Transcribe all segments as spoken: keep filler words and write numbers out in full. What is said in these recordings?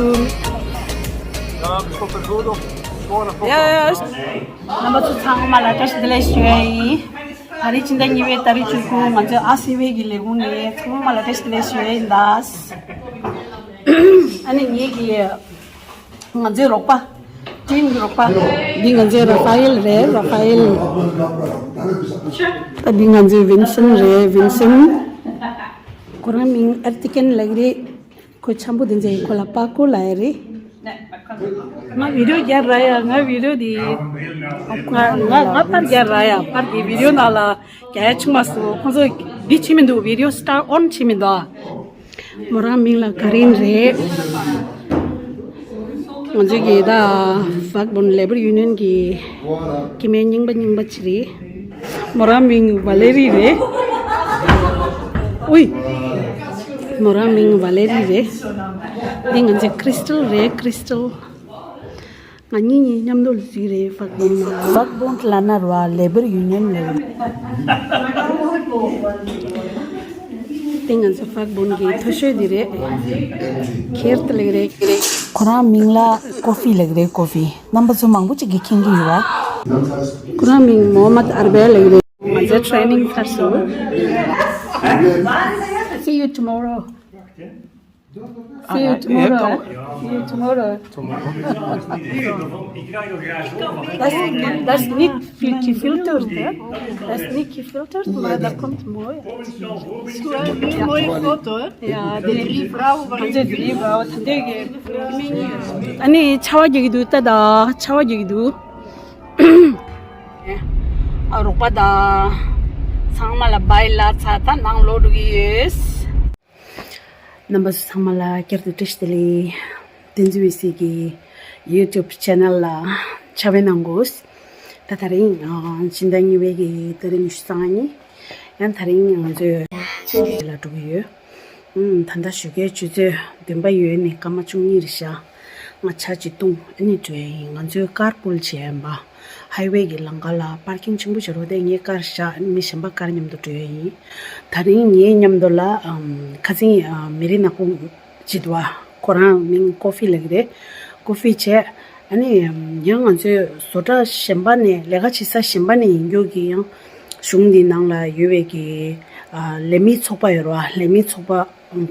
རྣམ་པ་ཚོ་ཚང་མ་ལ་བཀྲ་ཤིས་བདེ་ལེགས་ཞུ་ཡ་ཡིན། ད་རེས་ཕྱི་ཟླ་གཉིས་པའི་ཏ་རིག་བཅུ་དགུ་ང་ཚོའི་ཨ་སི་ཝེ་གི་ལས་ཁུངས་ནས་ཚང་མ་ལ་བཀྲ་ཤིས་བདེ་ལེགས་ཞུ་ཡ་ཡིན་ད། ཨ་ནི་ངེད་ཀྱི་ང་ཚོའི་རོགས་པ། ཊིམ་གྱི་རོགས་པ། འདི་ང་ཚོའི་ར་ཧྥ་ཨེལ་རེད། ར་ཧྥ་ཨེལ། ད་འདི་ང་ཚོའི་ཝིན་སན་རེད། ཝིན་སན། ཁོ་རང་མིང་ཨར་ཏི་ཀན་ལབ་ཀྱི་རེད། ཁོ་འཆམ་པོ་དེ་ཚོས་ཁོ་ལ་པ་ཀོ་ལབ་ཡ་རེད། ང་བི་ཌིའོ་རྒྱག་ར་ཡ། ང་བི་ཌིའོ་དེ། ང་ང་ང་པར་རྒྱག་ར་ཡ། པར་དེ་བི་ཌིའོ་ནང་ལ་རྒྱག་ཡ་བྱུང་མ་སོང་། ཁོང་ཚོ་འདི་བྱེད་མི་འདུག། བི་ཌིའོ་སི་ཊར་ཨོན་བྱེད་མི་འདུག། མོ་རང་མིང་ལ་ཀ་རིན་རེད། ང་ཚོའི་གི་ད་ཧྥག་བོན་ལེ་བར་ཡུ་ནི་ཡན་གི་སྐྱེ་དམན་རྙིང་པ་རྙིང་པ་ཅིག་རེད། མོ་རང་མིང་ཝ་ལེ་རི་རེད། ཨུའི། མོ་རང་མིང་ཝ་ལེ་རི་རེད། འདི་ང་ཚོའི་ཀྲི་སི་ཊལ་རེད། ཀྲི་སི་ཊལ། ང་གཉིས་གཉིས་མཉམ་དུ་ལ་གཟིགས་རེད། ཧྥག་བོན་ལབ་ན་ར་ལེ་བར་ཡུ་ནི་ཡན་ལབ་རེད། དེ་ང་ཚོ་ཧྥག་བོན་གྱི་མཐོ་ཤོས་འདི་རེད། ཁེར་ཏེ་ལབ་ཀྱི་རེད། ཁོ་རང་མིང་ལ་ཀོ་ཧྥི་ལབ་ཀྱི་རེད། ཀོ་ཧྥི། རྣམ་པ་ཚོ་མང་པོ་ཅིག་གིས་མཁྱེན་གྱི་ཡོད་པ། ཁོ་རང་མིང་མོ་ཧམ་མད་ཨར་བེ་ལབ་ཀྱི་རེད། ང་ཚོ་ཊེ་རེ་ནིང་ཚར་སོང་། See you tomorrow. See you tomorrow. See you tomorrow. Das, das nicht viel gefiltert, ja? Das nicht gefiltert, aber da kommt morgen. Neue Foto. Ja, die drei Frauen waren die drei Frauen. ཨ་ནི་ཆར་པ་རྒྱག་གི་འདུག་ད་ད། ཆར་པ་རྒྱག་གི་འདུག། ཨ་རོགས་པ་དང་ཚང་མ་ལ་བཱའི་ལབ་ཚར། ད་ནང་ལོག་འགྲོ་གི་ཡོད། རྣམ་པ་ཚོ་ཚང་མ་ལ་བསྐྱར་དུ་བཀྲ་ཤིས་བདེ་ལེགས། བསྟན་འཛིན་འོད་ཟེར་གྱི་ཡུ་ཊུབ་ཆེ་ནལ་ལ་ཕྱག་དཔེ་གནང་དགོས། ད་དེ་རིང་ཨ་ཕྱི་ཟླ་གཉིས་པའི་གི་ཏ་རིག་ཉི་ཤུ་རྩ་ལྔ་ཉིན། ཡང་དེ་རིང་ང་ཚོའི་ཆེད་ལ་འགྲོ་གི་ཡོད། ཨུམ། ད་ལྟ་ཞོགས་ཀའི་ཆུ་ཚོད་བདུན་པ་ཡོལ་ནས་སྐར་མ་བཅུ་གཉིས་རེད་ཤག། ང་ཇ་ཅིག་བཏུང་། ཨ་ནི་འགྲོ་ཡ་ཡིན། ང་ཚོའི་ཀར་པུལ་བྱས་ཡིན་པ། ཧའི་ཝེ་གི་ལམ་ཁ་ལ་པར་ཀིང་ཆེན་པོ་བྱེད་རོགས། དེ་ངའི་ཀར་བཞག། ཨ་ནི་མི་གཞན་པ་ཀར་མཉམ་དུ་འགྲོ་ཡ་ཡིན། དེ་རིང་ངའི་མཉམ་དུ་ལ་ཨམ། ཁ་སང་ཨ། མི་རི་ནག་པོ་ཅིག་འདུག་པ། ཁོ་རང་མིང་ཀོ་ཧྥི་ལབ་ཀྱི་རེད། ཀོ་ཧྥི་བྱས། ཨ་ནི་ཡང་ང་ཚོའི་བཟོ་གྲྭ་གཞན་པ་ནས། ལས་ཀ་བྱེད་ས་གཞན་པ་ནས་ཡིན་རྒྱུ་གི་ཡང་གཞུང་འདི་ནང་ལ་ཡོད་པའི་གི་ཨ། ལས་མི་ཚོགས་པ་ཡོད་རེད་པ། ལས་མི་ཚོགས་པ་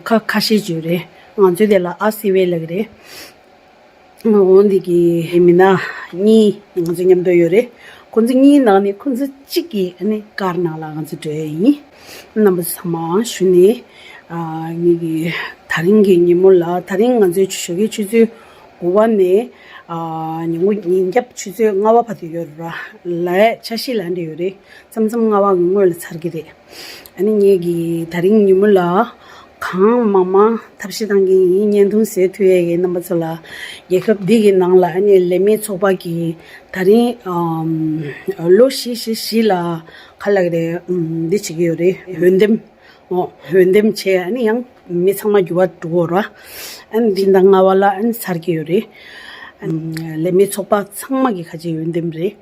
ཁ་ཁ་ཤས་ཅིག་ཡོད་རེད། ང་ཚོའི་དེ་ལ་ཨ་སི་ཝེ་ལབ་ཀྱི་རེད། འོ་འདི་གི་མི་སྣ་གཉིས་ང་ཚོ་མཉམ་དུ་ཡོད་རེད། ཁོང་ཚོ་གཉིས་ནང་ནས་ཁོང་ཚོ་གཅིག་གི་ཨ་ནི་ཀར་ནང་ལ་ང་ཚོ་འགྲོ་ཡ་ཡིན། རྣམ་པ་ཚང་མ་ཞུ་ནས། ཨ། ངེད་ཀྱི་དེ་རིང་གི་ཉིན་མོ་ལ། དེ་རིང་ང་ཚོའི་ཞོགས་ཀའི་ཆུ་ཚོད་དགུ་པ་ནས། ཨ། ཉིན་གུང་ཉིན་རྒྱབ་ཆུ་ཚོད་ལྔ་པ་བར་དུ་ཡོད་རེད་པ། ལ་ཡ་ཆ་ཤས་ལ་འདྲ་ཡོད་རེད། མཚམས་མཚམས་ལྔ་པ་གི་སྔོན་ལ་ཚར་གྱི་རེད། ཨ་ནི་ངེད་ཀྱིས་དེ་རིང་ཉིན་མོ་ལ་གང་མང་མང་ཐབས་ཤེས་གཏང་གི་ཡིན། བརྙན་ཐུང་བཟོ་ཐུབ་ཡས་ཀྱི། རྣམ་པ་ཚོ་ལ་རྒྱལ་ཁབ་འདི་གི་ནང་ལ་ཨ་ནི་ལས་མི་ཚོགས་པ་གི་དེ་རིང་ཨམ། ལོ་བཞི་བཞི་བཞི་ལ་ག་ལབ་ཀྱི་རེད། ཨམ། འདི་བྱེད་ཀྱི་ཡོད་རེད། འོས་འདེམས། འོ། འོས་འདེམས་བྱས། ཨ་ནི་ཡང་མི་ཚང་མ་འགྱུར་བ་འགྲོ་གི་ཡོད་རེད་པ། ཨ་ནི་སྤྱི་ཟླ་ལྔ་པ་ལ་ཨ་ནི་ཚར་གྱི་ཡོད་རེད། ཨམ། ལས་མི་ཚོགས་པ་ཚང་མ་གི་ཁ་ཆེ་འོས་འདེམས་རེད།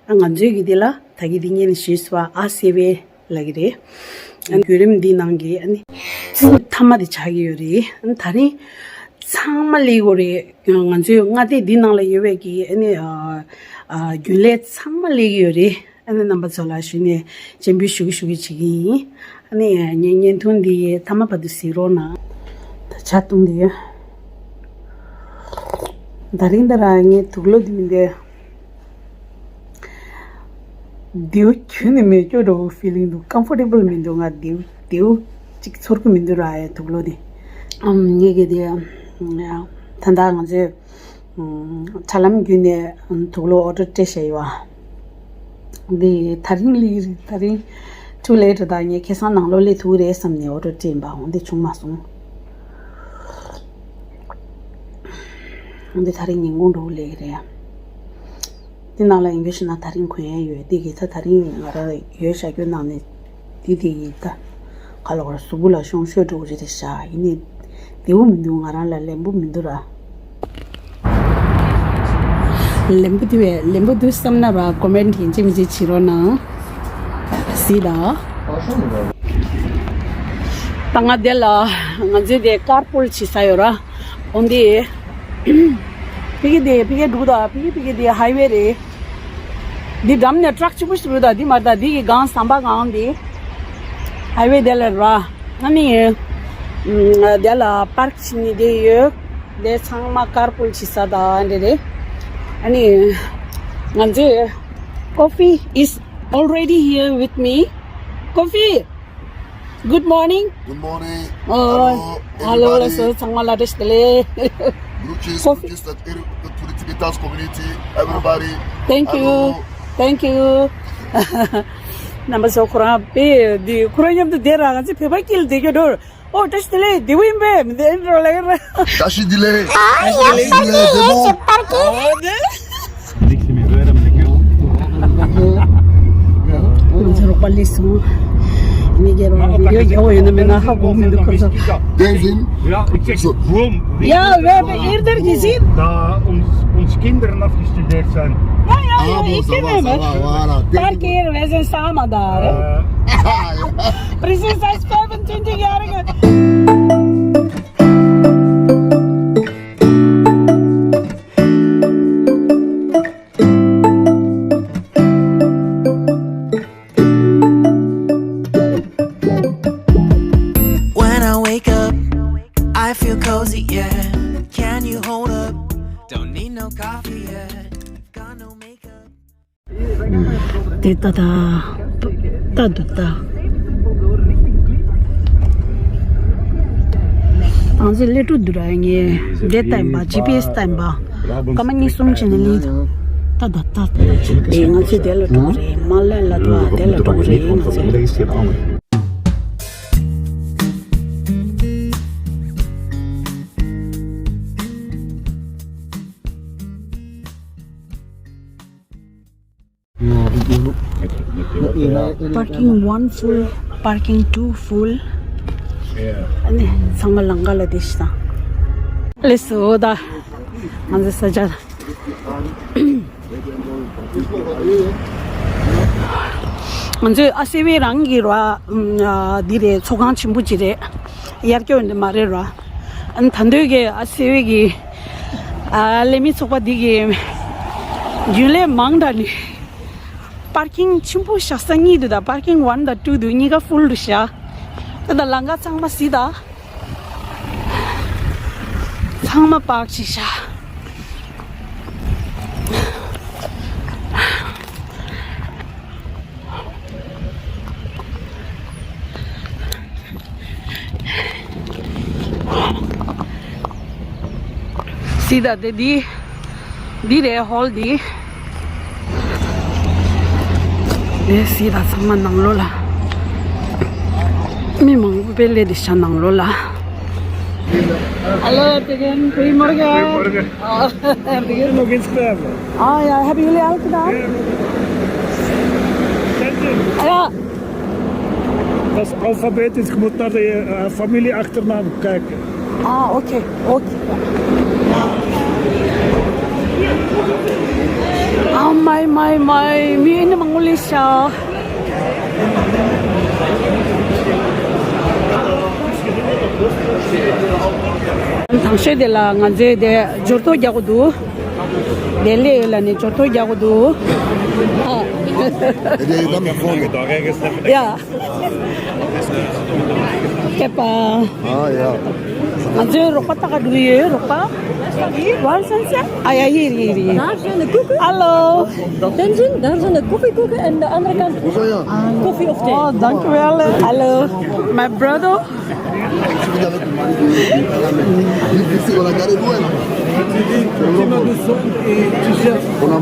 ཨ། ང་ཚོའི་གི་འདི་ལ་ད་གི་འདི་སྔོན་ནས་ཞུས་པ་ཨ་སི་ཝེ་ལབ་ཀྱི་རེད། བརྒྱུད་རིམ་འདི་ནང་གི་ཨ་ནི་མཐའ་མ་དེ་ཆགས་ཀྱི་ཡོད་རེད། ཨ་ནི་དེ་རིང་ཚང་མ་སླེབས་ཀྱི་ཡོད་རེད། ང་ཚོའི་མངའ་སྡེ་འདི་ནང་ལ་ཡོད་པའི་གི་ཨ་ནི་ཨ། ཨ། རྒྱུན་ལས་ཚང་མ་སླེབས་ཀྱི་ཡོད་རེད། ཨ་ནི་རྣམ་པ་ཚོ་ལ་ཞུས་ནས་སྤྱན་འབུལ་ཞུ་གི་ཞུ་གི་བྱེད་ཀྱི་ཡིན། ཨ་ནི་ངའི་བརྙན་ཐུང་འདི་མཐའ་མ་བར་དུ་གཟིགས་རོགས་གནང་། ད་ཇ་བཏུང་དུས། དེ་རིང་ད་ར་ངའི་དུག་ལོག་འདི་མི་འདུག། མདེའུ་ཁྱོན་ནས་མེད་སྐྱོ་འདྲ་བོ་ཕི་ལིང་འདུག། ཀམ་ཕོར་ཊེ་བལ་མི་འདུག། ང་མདེའུ་མདེའུ་གཅིག་ཚོར་གི་མི་འདུག་ར། ཡ། དུག་ལོག་འདི། ཨམ། ངེད་ཀྱི་དེ་ད་ལྟ་ང་ཚོས་ཨམ། དྲ་ལམ་བརྒྱུད་ནས་དུག་ལོག་ཨོ་ཌར་སྤྲད་བཞག་ཡོད་པ། འདི་དེ་རིང་སླེབས་རེད། དེ་རིང་too late། ད་ངས་ཁ་སང་ནང་ལོགས་སླེབས་ཐུབ་རེད་བསམ་ནས་ཨོ་ཌར་སྤྲད་ཡིན་པ། འོ་འདི་བྱུང་མ་སོང་། འདི་དེ་རིང་ཉིན་གུང་འགྲོ་གི་ལས་ཀྱི་རེད། འདི་ནང་ལ་ཡིན་རྒྱུ་ཞིག་ན་དེ་རིང་གོན་ཡས་ཡོད། འདི་གི་ད་དེ་རིང་ང་རང་ཡོད་བཞག་རྒྱུ་ནང་ནས་འདི་འདི་ཡིན་ད། ག་ལ་བར་གཟུགས་པོ་ལ་ཤོང་ཤོས་འགྲོ་གི་རེད་ཤག། ཡིན་ནའི་བདེ་པོ་མི་འདུག། ང་རང་ལ་ལེན་པོ་མི་འདུག་ར། ལེན་པོ་འདུག་བས། ལེན་པོ་འདུག་བསམ་ན་ར་ཀོ་མེན་ཊི་ཡིན་གཅིག་མིན་གཅིག་བྱེད་རོགས་གནང་། གཟིགས་དང་། ད་ང་འདི་ལ་ང་ཚོའི་དེ་ཀར་པུལ་བྱེད་ས་ཡོད་ར། འོ་འདི་ ཕ་གི་དེ་ཕ་གི་འགྲོ་གི་འདུག་ཕ་གི་ཕ་གི་དེ་ཧའི་ཝེ་རེད། འདི་འགྲམ་ནས་ཊྲག་ཆེན་པོ་ཞིག་འགྲོ་གི་འདུག་འདི་མ་རེད་ད། འདི་གི་སྒང་ཟམ་པ་སྒང་དེ་ཧའི་ཝེ་དེ་ལ་ར། ཨ་ནི་ཨ་དེ་ལ་པར་ཀི་བྱེད་ནི་དེ་ཡོད། དེ་ཚང་མ་ཀར་པུལ་བྱེད་ས་དང་འདྲ་རེད། ཨ་ནི་ང་ཚོས་Coffee is already here with me. Coffee. Good morning. Good morning. Oh, hello, hello, everybody. ལགས་སོ། ཚང་མ་ལ་བཀྲ་ཤིས་བདེ་ལེགས། Blue cheese, Coffee. Blue cheese that er- to the Tibetans community, everybody. Thank you. Hello. Thank you. རྣམ་པ་ཚོ་ཁོ་རང་དཔེ་འདི་ཁོ་རང་མཉམ་དུ་བསྡད་ར། ང་ཚོ་བོད་པ་སྐྱིད་ལ་བསྡད་རྒྱུ་འགྲོ། ཨོ་བཀྲ་ཤིས་བདེ་ལེགས། བདེ་པོ་ཡིན་པས། མི་བདེ་འགྲོ་ལ་ཡིན་ར། བཀྲ་ཤིས་བདེ་ལེགས། ཨ་ཡ་བཀྲ་ཤིས་བདེ་ལེགས། བདེ་པོ། ཨོ་ནི། ང་ཚོ་རོགས་པ་སླེབས་སོང་། ངས་རྒྱལ་བ་བི་ཌི་ཡོ་རྒྱག་པ་ཡོད་ན་མེད་ན་ཧ་གོ་མི་འདུག་ཁོ་ཚོ། Tenzin. Yeah, it's a room. Yeah, where the elder is it? Da uns, uns Kinder noch gestudeert zijn. Ja, ja, ja, ich kenne hem. Park hier, wij zijn samen daar, hè. Precies, hij is vijfentwintig jaar. When I wake up, I feel cozy, yeah. Can you hold up? Don't need no coffee, yeah. Got no makeup. དེ་ལྟ་ད་ལྟ་འདུག་ད། ཏང་ཙི་ལས་དྲུག་འདུག་ར། ངས་དེ་ལྟ་ཡིན་པ། ཇི་པི་ཨེ་སི་ལྟ་ཡིན་པ། སྐར་མ་གཉིས་གསུམ་བྱས་ནས་ལས་ད་ད་ད་ད། ཨེ་ང་ཚོས་དེ་ལ་འགྲོ་གི་རེད། མ་ལ་ལ་དུ་དེ་ལ་འགྲོ་གི་རེད། ང་ཚོས། Parking one full, parking two full. ཨ་ནི་ཚང་མ་ལམ་ཁ་ལ་བསྡད་ཤག་ད། ལགས་སོ་ད། ང་ཚོ་ས་ཆ། ང་ཚོས་ཨ་སེ་ཝེ་རང་གི་ར། འདི་རེད། ཚོགས་ཁང་ཆེན་པོ་ཅིག་རེད། དབྱར་སྐྱོར་འདི་མ་རེད་ར། ཨ་ནི་ད་འདོད་ཀྱི་ཨ་སེ་ཝེ་གི་ཨ་ལས་མི་ཚོགས་པ་འདི་གི་རྒྱུན་ལས་མང་དྲགས་ནས། པར་ཀིང་ཆེན་པོ་བཞག་ས་གཉིས་འདུག་ད། པར་ཀིང་ཝན་དང་ཊུ་འདུག་གཉིས་ཀ་ཕུལ་འདུག་ཤག་ད་ད་ལམ་ཁ་ཚང་མ་གཟིགས་ད། ཚང་མ་པར་ཀི་བྱས་ཤག་གཟིགས་ད། དེ་འདི་འདི་རེད། ཧོལ་འདི། དེ་གཟིགས་ད། ཚང་མ་ནང་ལོགས་ལ། མི་མང་པོ་དཔེ་སླེབས་བསྡད་ཤག་ནང་ལོགས་ལ། Hallo, Tegan. Goedemorgen. Goedemorgen. Ah, Tegan. Nog eens klaar. Ah ja, hebben jullie al gedaan? Ja. Dat is alfabetisch, je moet naar de eh, familieachternaam kijken. Ah, okay, okay. Ah, my, my, my. Mi ini mengulis ya. དང་ཤོས་དེ་ལ་ང་ཚོས་དེ་འབྱོར་ཐོ་རྒྱག་དགོས་འདུག་དེ་སླེབས་ཡོད་ལབ་ནས་འབྱོར་ཐོ་རྒྱག་དགོས་འདུག་ཨ། ཡ། ཨ་ཡ། ང་ཚོའི་རོགས་པ་ལྟ་ག་འགྲོ་གི་ཡོད། རོགས་པ། Waar zijn ze? Ah ja, hier, hier, hier. Daar zijn de koeken. Hallo. Tenzin, daar zijn de koffiekoeken en de andere kant koffie of thee. Oh, dank u wel. Hallo, my brother.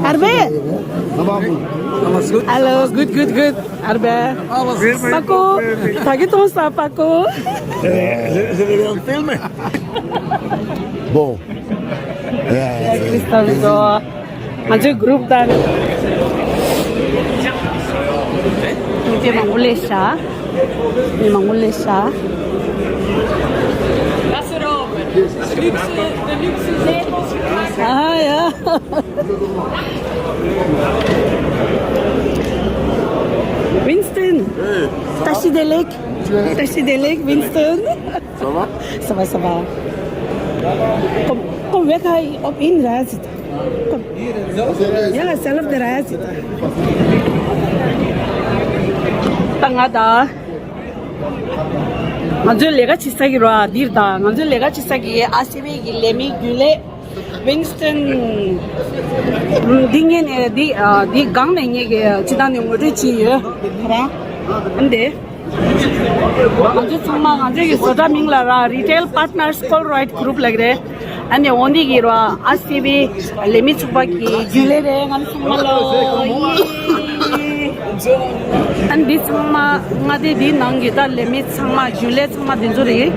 Arbe. Hallo, good, good, good. Arbe. Paco. Tagi ton sa Paco. Bon. Cristo. ང་ཚོའི་གུ་རུབ་དང་། མི་དེ་མང་པོ་སླེབས་ཤག་མི་མང་པོ་སླེབས་ཤག་ཨ་ཡ། Winston. Hey. Tashi Delek. Tashi Delek, Winston. Ça va? Ça va, ça va. Kom, kom weg hij op één reis zitten. Kom. Ja, zelf de reis zitten. ད་ང་ད། ང་ཚོའི་ལས་ཀ་བྱེད་ས་གི་ར་འདིར་ད་ང་ཚོའི་ལས་ཀ་བྱེད་ས་གི་ཨ་སི་བི་གི་ལས་མི་རྒྱུན་ལས་Winston། འདི་ངས་ནས་འདི་འདི་སྒང་ནས་ངས་ཀྱི་སྤྱི་བཏང་ནས་ངོ་སྤྲོད་བྱས་ཡོད་ར། འདི། ང་ཚོ་ཚང་མ་ང་ཚོའི་གི་བཟོ་གྲྭ་མིང་ལ་ར་Retail Partners Colroyd Group ལབ་ཀྱི་རེད། ཨ་ནི་འོ་འདི་གི་ར་ཨ་སི་བི་ལས་མི་ཚོགས་པ་གི་རྒྱུན་ལས་རེད། ང་ཚོ་ཚང་མ་ལོ་ཡེ། ཨ་ནི་འདི་ཚང་མ་མངའ་སྡེ་འདིའི་ནང་གི་ད་ལས་མི་ཚང་མ་རྒྱུན་ལས་ཚང་མ་འདི་ཚོ་རེད།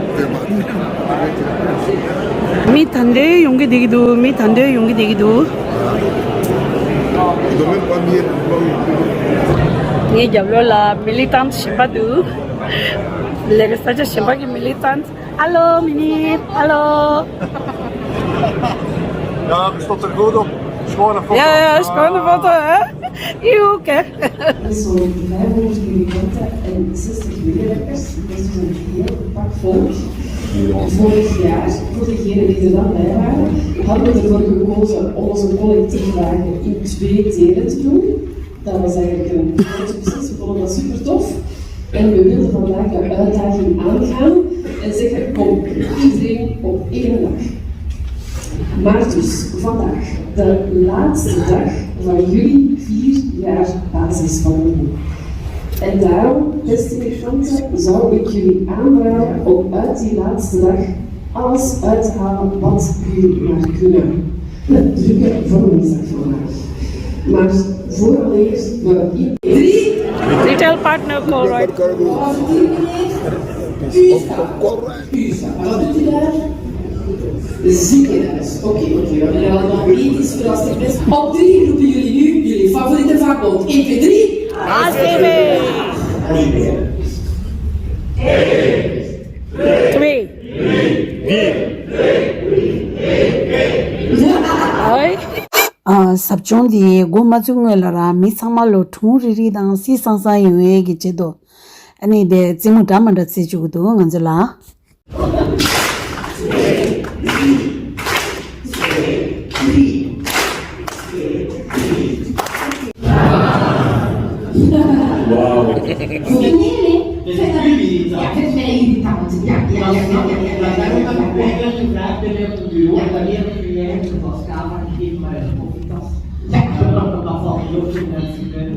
མི་ད་འདྲའི་ཡོང་གི་བསྡད་ཀྱི་འདུག་མི་ད་འདྲའི་ཡོང་གི་བསྡད་ཀྱི་འདུག་ངའི་རྒྱབ་ལོགས་ལ་militants གཞན་པ་འདུག་ལས་ཀ་ས་ཆ་གཞན་པ་གི་militants། Hello, Mini. Hello. Ja, is dat er goed op? Schone foto. Ja, ja, schone foto, hè? Joe, hè? Sorry, vijfhonderd militante en zestig medewerkers. Dat is dus een heel pak volk. Vorig jaar, voor degenen die er dan bij waren, hadden we ervoor gekozen om onze collectieve wagen in twee delen te doen. Dat was eigenlijk een groot succes. We vonden dat super tof. En we wilden vandaag de uitdaging aangaan en zeggen: kom, iedereen op één dak. Maar dus vandaag, de laatste dag van jullie vier jaar basiswandeling. En daarom, beste migranten, zou ik jullie aanraden om uit die laatste dag alles uit te halen wat jullie maar kunnen. Drukke vormzak vandaag. Maar vooraleer we in drie Retail Partner Colroyd. Wat doet u daar? Ziekenhuis. Oké, oké, we hebben er allemaal ethisch verrast. Op drie roepen jullie nu jullie favoriete vakbond. Eén, twee, drie. A C B. Twee. ཨོའི། ཨ། ཟབ་སྦྱོང་འདི་འགོ་མ་བཙུགས་སྔོན་ལ་ར་མི་ཚང་མ་ལོ་གྲུང་རིག་རིག་དང་སིག་སང་སང་ཡོང་ཡས་ཀྱི་ཆེད་དུ། ཨ་ནི་དེ་རྩེད་མོ་འདྲ་མ་འདྲ་རྩེ་བཅུག་གི་འདུག་ང་ཚོ་ལ། Wow. Vous venez les faites avec les militants. Avec les militants. Ja, ja, ja.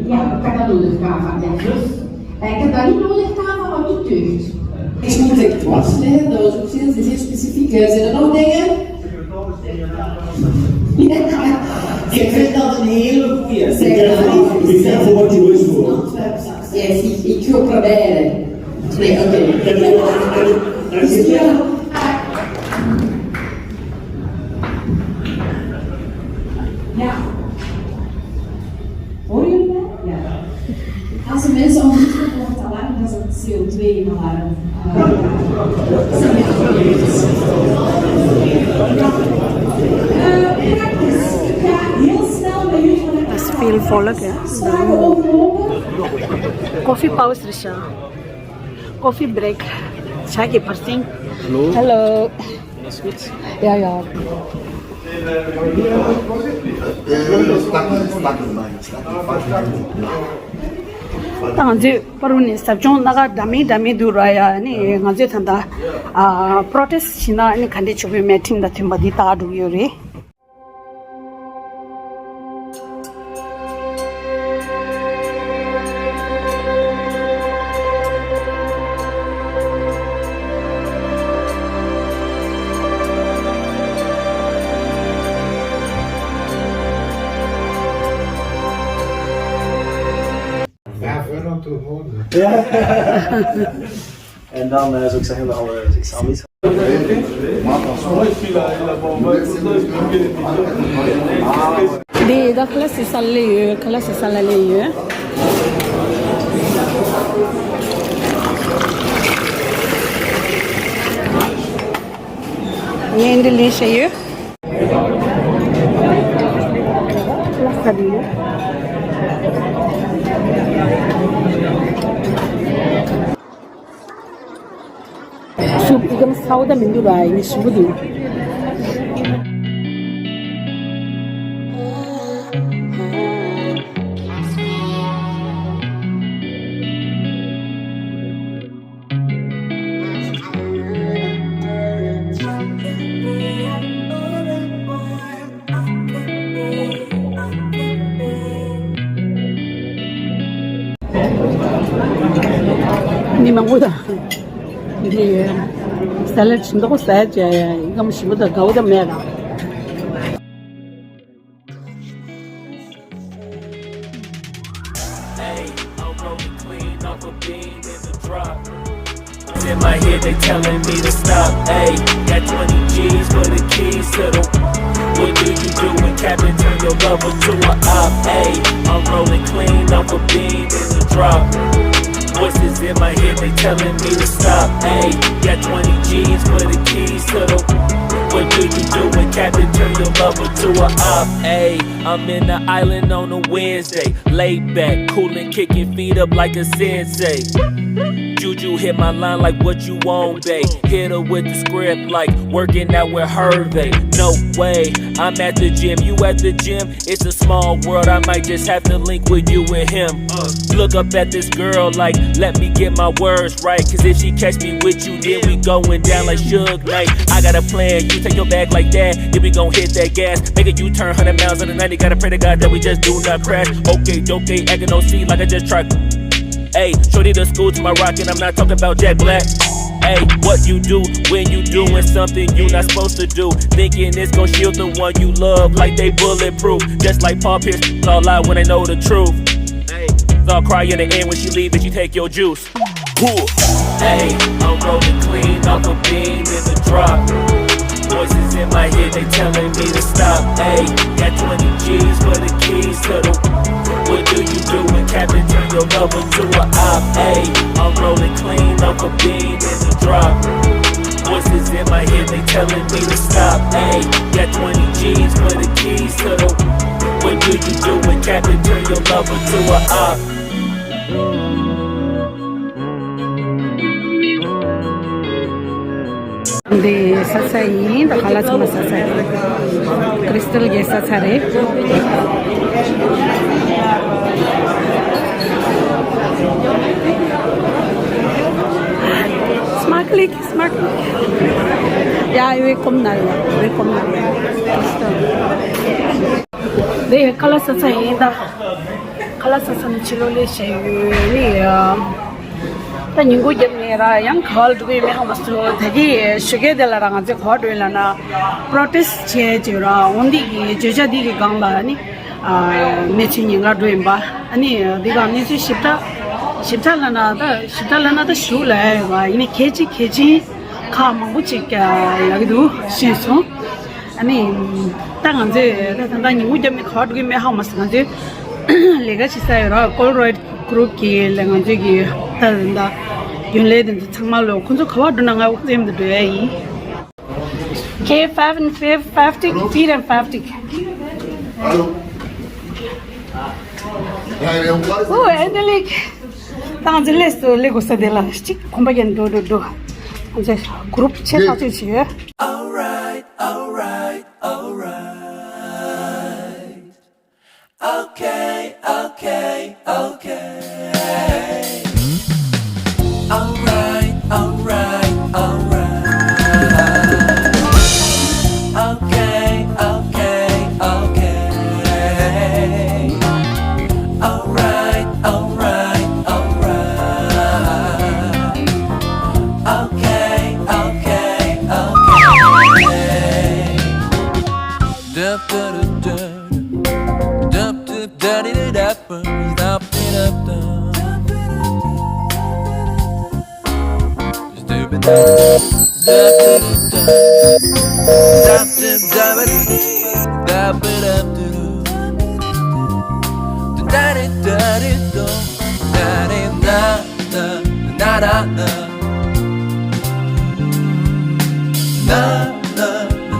Ja, ik heb dat nodig, Kava. Ja. Ik heb dat niet nodig, Kava, want het deugt. Ik moet het vastleggen, dat was ook heel, heel specifiek. Eh, zijn er nog dingen? Ik vind dat een hele goeie. Ik heb voor, ik heb voor wat je wil voor. Antwerp success. Ik, ik ga proberen. Nee, oké. Ja. Hoor je mij? Ja. Als de mensen ongerust worden, wordt het alarm, dat is het C O twee-alarm. Eh, praktisch. Ik ga heel snel bij jullie van de As feel follow kya? Vragen overlopen. Coffee pause risha. Coffee break. Chai ki parsing. Hello. Hello. Sweets? Yeah, yeah. ད་ང་ཚོས་པར་རུ་ནས་ཟབ་སྦྱོང་སྣ་ཁ་འདྲ་མིན་འདྲ་མིན་འདུག་ར་ཡ། ཨ་ནི་ང་ཚོས་ད་ལྟ་ཨ་protest་བྱེད་ན་ཨ་ནི་ག་འདྲས་ཆོག་པའི་མི་ཊིང་དང་མཐུན་པ་འདི་ལྟ་ག་འགྲོ་གི་ཡོད་རེད། Vijf euro te horen. Ja. En dan eh, zou ik zeggen dat we, ik zal niet འདི་ད་ཁ་ལག་ཟས་ས་ལ་ཡོད། ཁ་ལག་ཟས་ས་ལ་ལ་ཡོད། ངས་འདི་ལེན་བྱས་ཡོད། ལག་ཁ་འདི་ཡོད། སུབ་ཨི་གམ་སའུ་ད་མི་འདུག་ར། ཨི་ནི་ཞིམ་པོ་འདུག་འདི་ས་ལད་ཆུ་འདོག་ཟ་བྱས་ཡ་ཡིན་གམ་ཞིམ་པོ་དང་དགའ་བོ་དང་མེད་ར། Hey, I'm rolling clean off a beam in the drop. In my head, they telling me to stop. Hey, got twenty G's for the keys to the. What do you do when Captain turn your lover to a op? Hey, I'm rolling clean off a beam in the drop. Voices in my head, they telling me to stop. Hey, got twenty G's for the keys to the. What do you do when Captain turn your lover to a op? Hey, I'm in the island on a Wednesday. Lay back, coolin', kicking feet up like a sensei. Juju hit my line like what you want, babe. Hit her with the script like working out with Hervey. No way, I'm at the gym, you at the gym. It's a small world, I might just have to link with you and him. Look up at this girl like, let me get my words right. Cause if she catch me with you, then we going down like Suge Knight. I got a plan, you take your bag like that. Then we gon' hit that gas. Make a U-turn, hundred miles on the ninety. Gotta pray to God that we just do not crash. Okay, doke, acting O C like I just tried. Hey, shorty the school to my rock, and I'm not talking about Jack Black. Hey, what you do when you doing something you not supposed to do? Thinking it's gon' shield the one you love like they bulletproof. Just like Paul Pierce, all out when they know the truth. Hey, thought cry in the end when she leave, and she take your juice. Hey, I'm rolling clean off a beam in the drop. Voices in my head, they telling me to stop. Hey, got twenty G's for the keys to the. What do you do when Captain turn your lover to a op? Hey, I'm rolling clean off a beam in the drop. Voices in my head, they telling me to stop. Hey, got twenty G's for the keys to the. What do you do when Captain turn your lover to a op? འདི་ས་ཆ་ཡིན། ད་ཁ་ལག་ཚང་མ་ས་ཆ་ཡིན། ཀྲི་སི་ཊལ་གྱི་ས་ཆ་རེད། སྨག་ལིག་སྨག་ལིག་ཡ་ཡོད་གོམ་ན་ཡོད་ཡོད་གོམ་ན་ཡོད། འདི་ཁ་ལག་ས་ཆ་ཡིན་ད། ཁ་ལག་ས་ཆ་ནི་ཕྱི་ལོགས་ལས་བྱས་ཡོད་ནི། ད་ཉིན་གུང་རྒྱབ་ནས་ར་ཡང་ག་བ་ལ་འགྲོ་གི་ཡོད་མེད་ཧ་མ་སོང་། ད་གི་ཞོགས་ཀས་དེ་ལ་ར་ང་ཚོས་ག་བ་འགྲོ་ཡིན་ལབ་ན། པྲོ་ཊེ་སི་ཊི་བྱས་བྱས་ར་འོ་འདི་གི་བརྗོད་བྱ་འདི་གི་སྒང་ལ་ནི་གནས་ཚུལ་ཉན་ག་འགྲོ་ཡིན་པ། ཨ་ནི་འདི་ག་གནས་ཚུལ་ཞིབ་ཕྲ་ཞིབ་ཕྲ་ལབ་ན་ད་ཞིབ་ཕྲ་ལབ་ན་ད་ཞུ་ལ་ཡོད་པ་ཡིན་ནི་གལ་ཆེ་གལ་ཆེན་ཁག་མང་པོ་ཅིག་ཡག་གི་འདུག་ཤེས་སོང་། ཨ་ནི། ད་ང་ཚོས་ད་ད་ལྟ་ཉིན་གུང་རྒྱབ་ནས་ག་བ་འགྲོ་གི་མེད་ཧ་མ་སོང་། ང་ཚོས་ལས་ཀ་བྱེད་ས་ཡོད་ར། ཀོལ་རོའིཌ་གུ་རུབ་ཀྱི་ལས་ང་ཚོས་ཀྱི་ད་ད་རྒྱུན་ལས་དེ་ཚོ་ཚང་མ་ལོ་ཁོ་ཚོ་ག་བ་འགྲོ་ན་ང་ཁོ་ཚོ་མཉམ་དུ་འགྲོ་ཡ་ཡིན། K five and five, five tick, feet and five tick. Oh, Angelique. ད་ང་ཚོ་ལས་སུ་ལས་དགོས་ས་དེ་ལ་གཅིག་གོམ་པ་རྒྱབ་འགྲོ་འགྲོ་འགྲོ། ང་ཚོ་གུ་རུབ་ཆེ་ཐག་ཆོད་བྱས་ཡོད། Alright, alright, alright. Okay, okay, okay. Alright, alright, alright. Okay, okay, okay. Alright, alright, alright. Okay, okay, okay. Dum, dum, dum, dum. Dum, dum, da, di, da, da, bum, dum, di, da, dum. Dum, dum, da, da, da, da. Dum, dum, da, ba, da, da, ba, da, da, da. Da, da, da, da, da. Da, da, da, da, da, da. Na, na,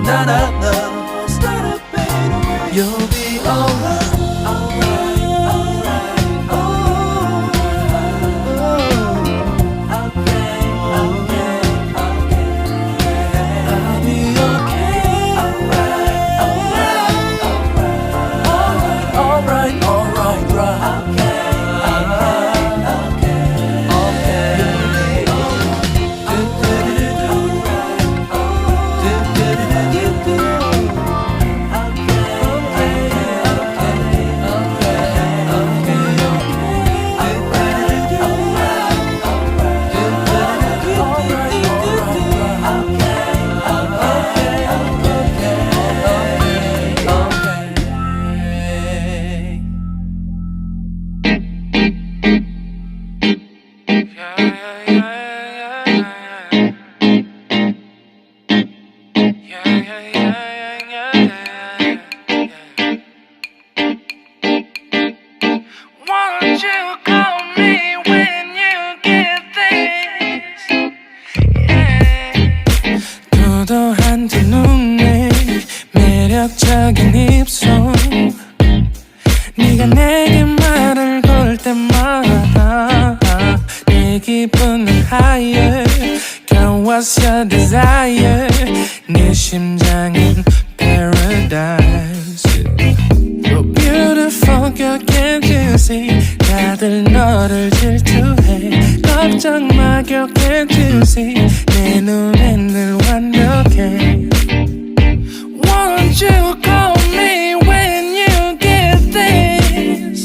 na, na, na. You'll be alright, alright, alright, alright. Okay, okay, okay. I'll be okay. Alright, alright, alright, alright. Alright, alright, alright, right. Okay, okay, okay, okay. 자극적인 입술 네가 내게 말을 걸 때마다 내 기분은 higher Come what's your desire 내 심장은 paradise You're beautiful girl can't you see 다들 너를 질투해 깜짝 마 girl can't you see 내 눈엔 늘 완벽해 Won't you call me when you get this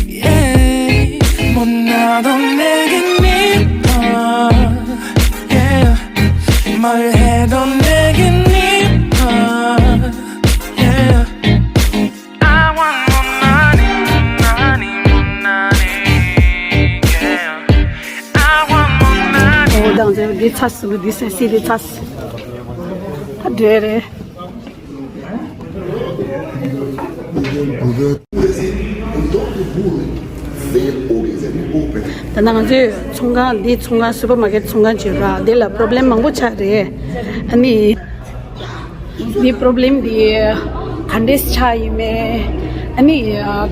Yeah 뭐 나도 내게 need yeah 뭘 해도 내게 need yeah I want more money more money more money yeah I want more money ཨོ་དང་འདི་ཚ་སུ་འདི་སེ་སི་འདི་ཚ་སུ་ཨ་འདྲེ་རེད། ད་ནང་ང་ཚོའི་ཚོང་ཁང་འདི་ཚོང་ཁང་སུ་པར་མ་ཀེད་ཚོང་ཁང་བྱེད་ར་འདི་ལ་པོ་རོབ་ལེམ་མང་པོ་ཆགས་རེད། ཨ་ནི་འདི་པོ་རོབ་ལེམ་འདི་ག་འདྲས་ཆགས་ཡིན་མེད། ཨ་ནི་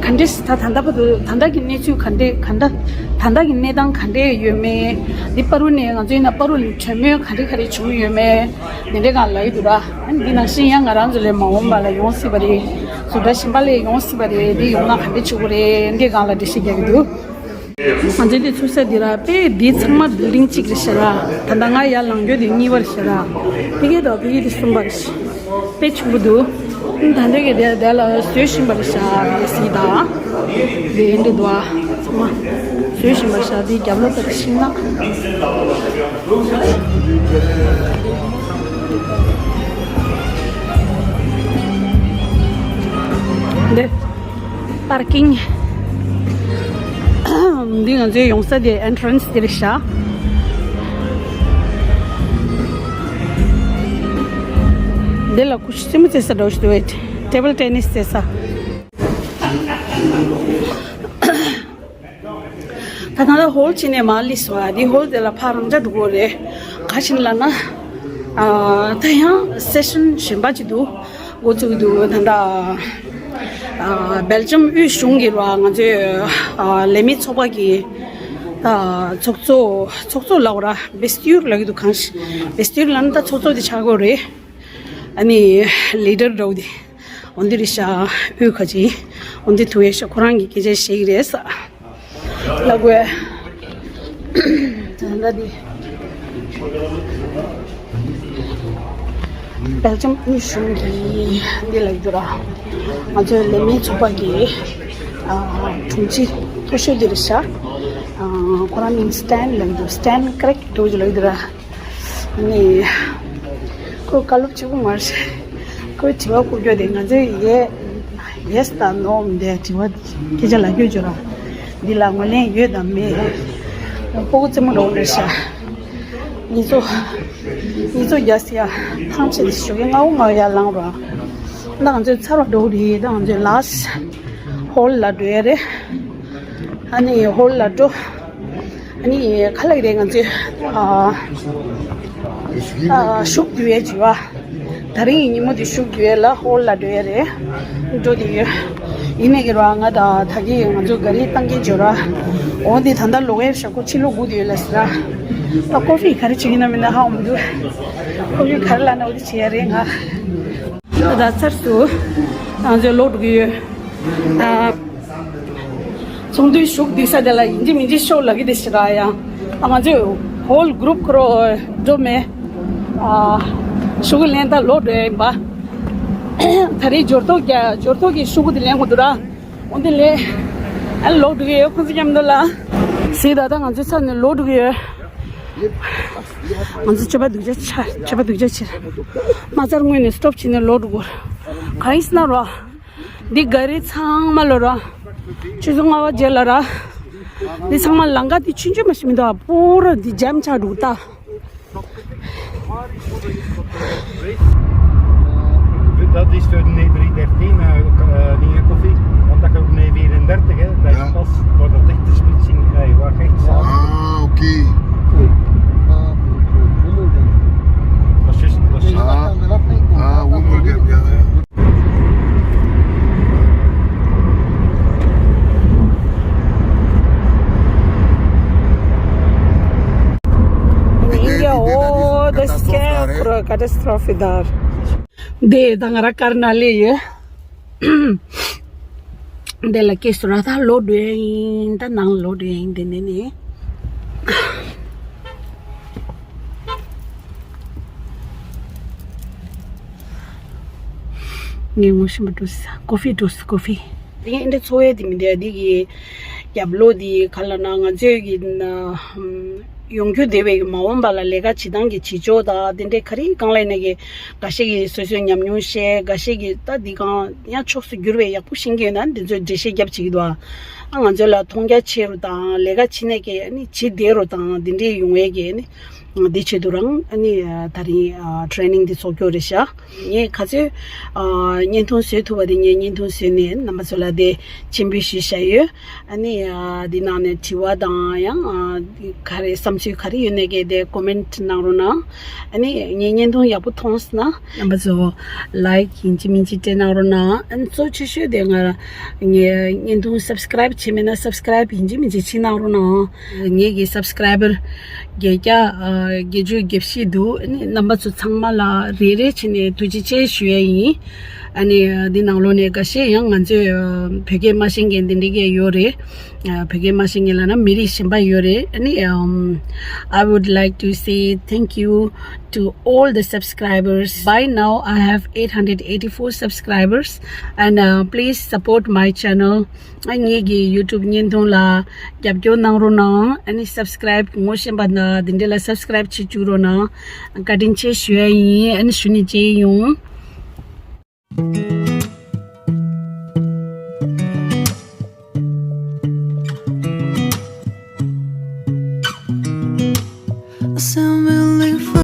ག་འདྲས་ད་ད་ལྟ་བར་དུ་ད་ལྟ་གི་གནས་ཚུལ་ག་འདྲས་ག་འདྲ་ད་ལྟ་གི་གནས་སྟངས་ག་འདྲས་ཡོད་མེད། འདི་པ་རུ་ནས་ང་ཚོ་ཡིན་ན་པ་རུ་ནས་གྲོས་མོལ་ག་འདྲས་ག་རེ་བྱུང་ཡོད་མེད། དེ་འདྲའི་སྒང་ལ་ཡོད་འདུག་ར། ཨ་ནི་འདི་ནང་བཞིན་ཡང་ང་རང་ཚོ་ལས་མ་འོངས་པ་ལ་ཡོང་སྲིད་པ་རེད། བཟོ་གྲྭ་གཞན་པ་ལས་ཡོང་སྲིད་པ་རེད། འདི་ཡོང་ན་ག་འདྲ་བྱེད་དགོས་རེད། འདི་སྒང་ལ་འགྲེལ་བཤད་རྒྱག་གི་འདུག་ང་ཚོའི་འདི་ཚུགས་ས་འདི་ར་དཔེ་འདི་ཚང་མ་བིལ་ཌིང་གཅིག་རེད་ཤག་ར། ད་ལྟ་ང་ཡར་ལངས་རྒྱུ་འདི་གཉིས་པ་རེད་ཤག་ར། ཕ་གི་དང་ཕ་གི་འདི་གསུམ་པ་རེད་ཤག་དཔེ་ཆེན་པོ་འདུག་ད་ལྟ་གི་དེ་དེ་ལ་བཟོས་བཞིན་པ་རེད་ཤག་དེ་སི་ད་དེ་འདི་འདུག་ཨ། ཚང་མ་བཟོས་བཞིན་པ་ཤག་དེ་རྒྱབ་ལོགས་ལྟ་ཤིང་ནགས་འདི་པར་ཀིང་། འདི་ང་ཚོའི་ཡོང་ས་དེ་ཨེན་ཊི་རན་སི་དེ་རེད་ཤག་འདི་ལ་ཁུ་ཤི་སེ་མོ་རྩེ་ས་འདྲ་བོ་ཞིག་འདུག་བས། ཊེ་བལ་ཊེ་ནི་སི་རྩེ་ས། ད་ལྟ་ཧོལ་ཕྱིན་ནས་མར་སླེབས་སོང་། ཨ་འདི་ཧོལ་དེ་ལ་ཕར་རང་འཇགས་འགྲོ་དགོས་རེད། ག་ཕྱིན་ལབ་ན། ཨ་ད་ཡང་སེ་ཤན་གཞན་པ་ཅིག་འདུག་འགོ་བཙུགས་འདུག་ད་ལྟ་ཨ་སྦེལ་ཇམ་དབུས་གཞུང་གི་ར་ང་ཚོའི་ཨ་ལས་མི་ཚོགས་པ་གི་ཨ་ཚོགས་གཙོ་ཚོགས་གཙོ་ལབ་དགོས་ར། བེ་སི་ཊི་ཡུར་ལབ་ཀྱི་འདུག་གང་ཞིག་བེ་སི་ཊི་ཡུར་ལབ་ན་ད་ཚོགས་གཙོ་དེ་ཆགས་དགོས་རེད། ཨ་ནི་ལི་ཌར་འདྲ་བོ་དེ། འོན་ཏེ་རེད་ཤག་དབུས་ཁ་ཅིག་འོན་ཏེ་ཐུ་ཡེ་ཤག་ཁོ་རང་གི་སྐད་ཆ་བཤད་ཀྱི་རེད་ས། ལ་གོས། ད་ལྟ་འདི། སྦེལ་ཇམ་དབུས་གཞུང་གི་འདི་ལ་འགྱུར་ར། ང་ཚོའི་ལས་མི་ཚོགས་པ་གི་ཨ་དྲུང་ཆེ་མཐོ་ཤོས་འདི་རེད་ཤག་ཨ་ཁོ་རང་མིང་སི་ཊན་ལབ་འདུག་སི་ཊན་ཀེ་རེག་འདུག་ཅིག་ལབ་འདུག་ར། ནི། ཁོས་བཀའ་སློབ་བྱེད་དགོས་མ་རེད། ཁོས་དྲི་བ་བཀོད་རྒྱུ་དེ་ང་ཚོས་ཡེ། ཡེ་སི་དང་ནོ་འདི་དྲི་བ་སྐད་ཆ་ལབ་རྒྱུ་བྱོས་ར། འདི་ལ་ངོས་ལེན་ཡོད་དམ་མེད། སྤུ་གུ་རྩེད་མོ་འགྲོ་གི་རེད་ཤག་ངེད་ཚོ། ངེད་ཚོ་རྒྱ་སི་ཡ། ཐང་ཆད་ཞོགས་ཀས་སྔ་པོ་སྔ་པོ་ཡར་ལངས་ར། ད་ང་ཚོས་ཚར་བ་འགྲོ་གི་རེད། ད་ང་ཚོས་ལཱ་སི་ཊི་ཧོལ་ལ་འགྲོ་ཡ་རེད། ཨ་ནི་ཧོལ་ལ་འགྲོ། ཨ་ནི་ཁ་ལག་རེད། ང་ཚོས་ཨ་ཨ་ཤུག་རྒྱུ་ཡས་བྱི་བ། ད་རིང་གི་ཉིན་མོ་དེ་ཤུག་རྒྱུ་ཡས་ལ་ཧོལ་ལ་འགྲོ་ཡས་རེད། འགྲོ་དེ་ཡོད། ཡིན་ནའི་གི་ར་ང་ད་ད་གི་ང་ཚོ་ག་རི་བཏང་གིན་བྱོས་ར། འོ་དེ་ད་ལྟ་ལོག་ཡས་ཤག་ཁོ་ཕྱི་ལོག་སྒུག་དེ་ཡོད་ལ་ཟེར་ར། ད་ཀོ་ཕི་ག་རེ་བྱེད་ཀྱི་ན་མིན་ན་ཧ་གོ་མི་འདུག་ཀོ་ཕི་ག་རེ་ལབ་ན་འོ་དེ་བྱེད་ཡས་རེད་ང་། ད་ཚར་སུ། ང་ཚོ་ལོག་འགྲོ་གི་ཡོད། ཨ། ཚོགས་འདུའི་ཤུག་སྡུད་ས་དེ་ལ་ཡིན་གཅིག་མིན་གཅིག་ཤོག་ལབ་ཀྱི་དེ་ཞེ་དྲག་ཡང་། ཨ་ང་ཚོས་ཧོལ་གུ་རུབ་ཁོ་རོ་འགྲོ་མེད། ཨ། ཤུག་ལེན་ད་ལོག་འགྲོ་ཡ་ཡིན་པ། ད་རེས་འབྱོར་ཐོ་རྒྱ་འབྱོར་ཐོ་གི་ཤུག་དེ་ལེན་དགོས་འདུག་ར། འོ་དེ་ལས། ཨ་ལོག་འགྲོ་གི་ཡོད་ཁོང་ཚོ་མཉམ་དུ་ལ། སི་ད་ལྟ་ང་ཚོའི་ས་ནས་ལོག་འགྲོ་གི་ཡོད། ང་ཚོ་སྤྱོད་པ་སྡུག་ཅག་ཆ་སྤྱོད་པ་སྡུག་ཅག་ཆེ། མ་ཚར་སྔོན་ནས་སི་ཊོབ་བྱས་ནས་ལོག་འགྲོ་དགོས། གང་ཡིན་ཟེར་ན་རོ། འདི་ག་རི་ཚང་མ་ལོ་ར། ཆུ་ཚོད་ལྔ་པ་རྗེས་ལ་ར། འདི་ཚང་མ་ལམ་ཁ་འདི་ཆུང་ཆུང་མ་ཞིག་མི་འདུག་ཨ། པུ་ར་འདི་ཇམ་ཆགས་འདུག་ད། Dat is de N drie dertien, eh, k- eh, die koffie. Want dan gaan we vier en dertig, hè. Dat is pas waar dat echt de splitsing, eh, waar echt Ah, oké. Dat is juist, dat is juist. Ah, ah, Wimbledon, ja, ja. Catastrophe ད། འདི་ད་ང་རང་ཀར་ནང་སླེབས་ཡོད། འདི་ལ་སྐྱེས་སོང་ར། ད་ལོག་འགྲོ་ཡ་ཡིན། ད་ནང་ལོག་འགྲོ་ཡ་ཡིན། འདི་ནས་ནི། ངས་ངོ་ཤེས་པ་འགྲོ་ས། ཀོ་ཕི་འགྲོ་ས། ཀོ་ཕི། དེ་འདྲ་ཚོར་ཡ་དེ་མི་འདུག་འདི་གི་རྒྱབ་ལོགས་དེ་ག་ལབ་ན། ང་ཚོའི་གི་ན་ཡོང་རྒྱུ་དེ་བས་མ་འོངས་པ་ལ་ལས་ཀ་བྱེད་སྟངས་ཀྱི་བྱེད་ཕྱོགས་དང་དེ་འདྲའི་ག་རེ་གང་ལ་ཡིན་ན་གི། འགའ་ཤས་ཀྱིས་སོ་སོའི་ཉམས་མྱོང་བཤད། འགའ་ཤས་ཀྱིས་ད་འདི་གང་ཡང་ཕྱོགས་སུ་འགྱུར་བའི་ཡག་པོ་ཤེས་ཀྱི་ཡོད་ན་འདི་ཚོའི་འགྲེལ་བཤད་རྒྱབ་བྱེད་ཀྱི་འདུག་ཨ། ང་ཚོ་ལ་མཐོང་རྒྱ་ཆེ་རུ་དང་ལས་ཀ་བྱེད་ནས་ཀྱི་ཨ་ནི་བྱེད་བདེ་རུ་དང་དེ་འདྲའི་ཡོང་བའི་གི་ཨ་ནི་འདི་ཆེད་དུ་རང་ཨ་ནི་ད་རིང་ཊེ་རེ་ནིང་འདི་ཚོགས་རྒྱུ་རེད་ཤག་ངས་ག་ཚོད་ཨ་བརྙན་ཐུང་བཟོས་ཐུབ་པ་དེ་ངས་བརྙན་ཐུང་བཟོས་ནས་རྣམ་པ་ཚོ་ལ་དེ་སྤྱན་འབུལ་ཞུས་བཞག་ཡོད། ཨ་ནི་ཨ་འདི་ནང་ནས་དྲི་བ་དང་ཡང་ཨ་ག་རེ་བསམ་ཚུལ་ག་རེ་ཡོད་ནས་གལ་ཏེ་ཀོ་མེན་ཊི་གནང་རོགས་གནང་། ཨ་ནི་ངའི་བརྙན་ཐུང་ཡག་པོ་མཐོང་སོང་ན་རྣམ་པ་ཚོ་ལའིཀ་ཡིན་གཅིག་མིན་གཅིག་སྤྲད་གནང་རོགས་གནང་། ཨ་ནི་གཙོ་ཆེ་ཤོས་དེ་ང་ངའི་བརྙན་ཐུང་སབ་སི་ཀ་རའིབ་བྱས་མེད་ན་སབ་སི་ཀ་རའིབ་ཡིན་གཅིག་མིན་གཅིག་བྱེད་གནང་རོགས་གནང་། ངེད་ཀྱི་སབ་སི་ཀ་རའི་བར་བརྒྱད་བརྒྱ་ཨ་བརྒྱད་ཅུ་གྱ་བཞི་འདུག་ཨ་ནི་རྣམ་པ་ཚོ་ཚང་མ་ལ་རེ་རེ་བྱས་ནས་ཐུགས་རྗེ་ཆེ་ཞུ་ཡ་ཡིན། ཨ་ནི་འདི་ནང་ལོགས་ནས་འགའ་ཤས་ཡང་ང་ཚོས་ཨ་བོད་སྐད་མ་ཤེས་མཁན་འདི་འདྲ་གས་ཡོད་རེད། ཨ་བོད་སྐད་མ་ཤེས་མཁན་ལབ་ན་མི་རིགས་གཞན་པ་ཡོད་རེད། ཨ་ནི་ཨམ། I would like to say thank you to all the subscribers. By now I have eight hundred eighty-four subscribers and uh, please support my channel. ཨ་ངེད་ཀྱི་ཡུ་ཊུབ་བརྙན་ཐུང་ལ་རྒྱབ་སྐྱོར་གནང་རོགས་གནང་། ཨ་ནི་སབ་སི་ཀ་རའིབ་ངོ་ཤེས་པ་དང་འདི་འདྲ་ལ་སབ་སི་ཀ་རའིབ་བྱེད་བཅུག་རོགས་གནང་། བཀའ་དྲིན་ཆེ་ཞུ་ཡ་ཡིན། ཨ་ནི་གཞུག་ནས་མཇལ་ཡོང་།